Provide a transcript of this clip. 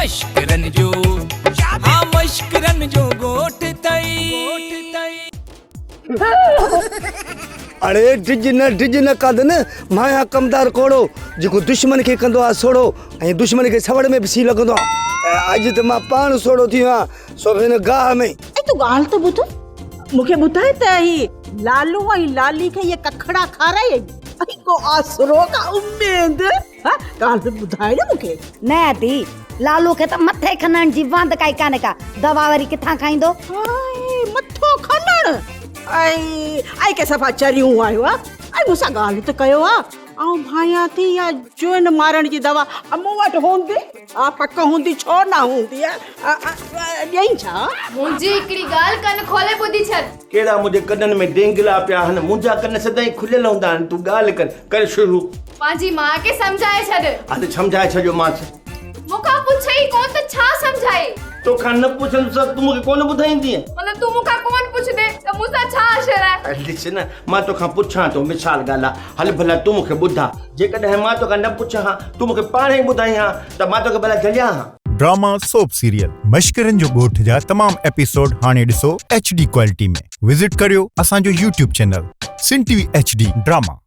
مشڪرن جو ها مشڪرن جو ڳوٺ ٿئي. اڙي ڊڄ نه ڊڄ نه ڪادن، مان آهيان ڪمدار ڪوڙو، جيڪو دشمن کي ڪندو آهي سوڙهو ۽ دشمن کي سوڙ ۾ به سين لڳندو آهي. اڄ ته مان پاڻ سوڙهو ٿي ويو آهيان، سو به هن گاهه ۾. اي تون ڳالهه ته ٻڌ، مون کي ٻڌاء ته هي لالو ۽ لالي کي اهي ڪکڙا کارائي ۽ ڪو آسرو ڪا اميد؟ ها ڳالهه ٻڌاء نه مون کي. نه ادي، لالو کي ته مٿي کنڻ جي واندڪائي ڪانهي ڪا، دوا وري ڪٿان کائيندو؟ هاء مٿو کنڻ! ائي ائي ڪي صفا چريون آهيو ها، ائي مون سان ڳالهه ته ڪيو ها، آئون ڀانيان ٿي اها جوئن مارڻ جي دوا مون وٽ هوندي، ها پڪ هوندي ڇو نه هوندي، ڏئين ڇا؟ منهنجي هڪڙي ڳالهه ڪن کولي ٻڌي ڇڏ. ڪهڙا منهنجي ڪنن ۾ ڊينگلا پيا آهن، منهنجا ڪن سدائين کليل هوندا آهن، تون ڳالهه ڪر، ڪر شروع. پنهنجي ماء کي سمجهائي ڇڏ. هل سمجهائي ڇڏيومانس. مون کان پڇي ئي ڪونه ته ڇا سمجهائي؟ توکان نه پڇندس ته تون مون کي ڪونه ٻڌائيندينء؟ مطلب تون مون کان ڪونه پڇندين ته مون سان ڇا حشر آهي؟ ڏس نه، مان توکان پڇان ٿو، مثال ڳالهه آ، هل ڀلا تون مون کي ٻڌاء، جيڪڏهن مان توکان نه پڇان ها، تون مون کي پاڻ ئي ٻڌائين ها ته مان توکي ڀلا جهليان ها؟ ڊراما سوپ سيريل مشڪرين جو ڳوٺ جا تمام ايپيسوڊ هاڻي ڏسو ايڇ ڊي ڪوالٽي ۾ وزٽ ڪريو اسان جو YouTube channel Sindh T V H D drama.